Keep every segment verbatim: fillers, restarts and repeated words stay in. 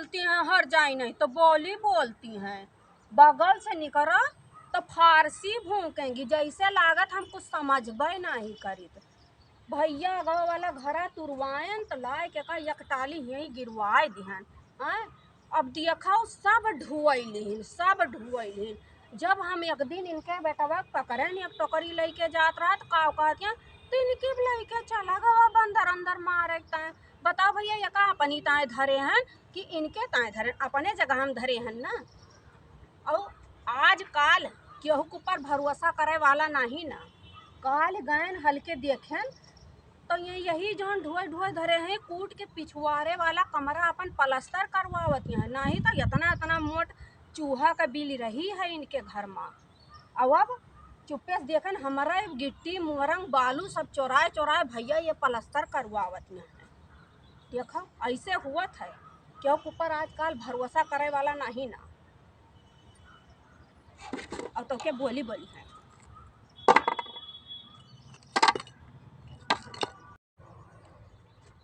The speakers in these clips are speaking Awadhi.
बोलती हैं, हर जाई नहीं तो बोली बोलती हैं। बगल से निकरा तो फारसी भूकेंगी, जैसे लागत हम कुछ समझबे नहीं करित। भैया अगवा वाला घरा तुरवाएन त लाए के का एकटाली यहीं गिरवाए दिहन। हैं? अब देखा, सब ढुआई लिहिन, सब ढुआई लिहिन। जब हम एक दिन इनके बेटवा पकड़ेन, एक टोकरी लइके जात रहत, का कहतिया, तो इनके भी लइके चला गवा बंदर अंदर मारे ताए। बताओ भैया, ये का अपनी ताए धरे हैं कि इनके ताए धरे, अपने जगह हम धरे हैं ना। और आजकाल केहू के ऊपर भरोसा करे वाला नहीं ना। काल गएन हल्के देखेन तो ये यही जौन ढुए ढुए धरे हैं, कूट के पिछुआरे वाला कमरा अपन पलस्तर करवावत हैं, नहीं तो इतना इतना मोट चूहा का बिल रही है इनके घर मा। और अब चुप्पे से देखन, हमारा गिट्टी मोरंग बालू सब चोराए चोराए भैया ये पलस्तर करवावत हैं। देखा, ऐसे हुआ था, केहू के ऊपर आजकल भरोसा करे वाला नहीं ना। और तो के बोली बोली है।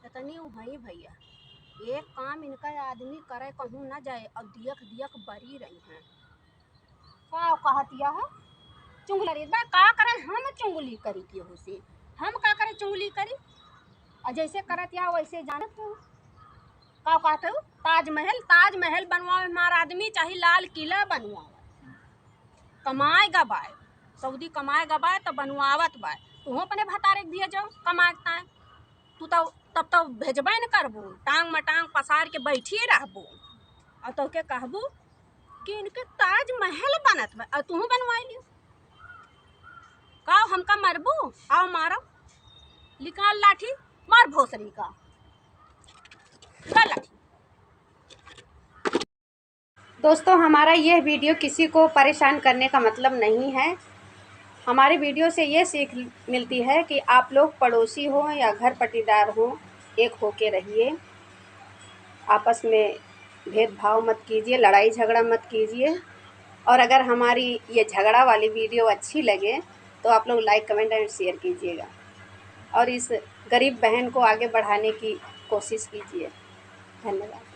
इतनी उहई भैया, एक काम इनका आदमी करे कहूँ ना जाए और दियक दियक बरी रही हैं। का कहतिया है? चुंगली करी बा, का करे हम चुंगली करी केहू से? हम का करे चुंगली करी? और जैसे करतिया वैसे जानत हूँ। का कहत हूँ? ताजमहल, ताजमहल बनवावे हमार आदमी, चाहे लाल किला बनवावे। कमाए गा बाय, सऊदी कमाए गा बाय, तो बनवावत बाय। तुहूँ अपने भतारे के भेजो कमाए के ताए। तू तो तब तो भेजबे न करबू, टांग में टांग पसार के बैठिए रहबू। और तो के कहबू कि इनके ताजमहल बनत बा, और तुहूँ बनवाई लियो। का हमका मरबू? आओ मारो, निकाल लाठी, मार भोसड़ी का। का लाठी? दोस्तों, हमारा यह वीडियो किसी को परेशान करने का मतलब नहीं है। हमारे वीडियो से ये सीख मिलती है कि आप लोग पड़ोसी हो या घर पटीदार हो, एक होके रहिए, आपस में भेदभाव मत कीजिए, लड़ाई झगड़ा मत कीजिए। और अगर हमारी ये झगड़ा वाली वीडियो अच्छी लगे तो आप लोग like, comment and share कीजिएगा और इस गरीब बहन को आगे बढ़ाने की कोशिश कीजिए। धन्यवाद।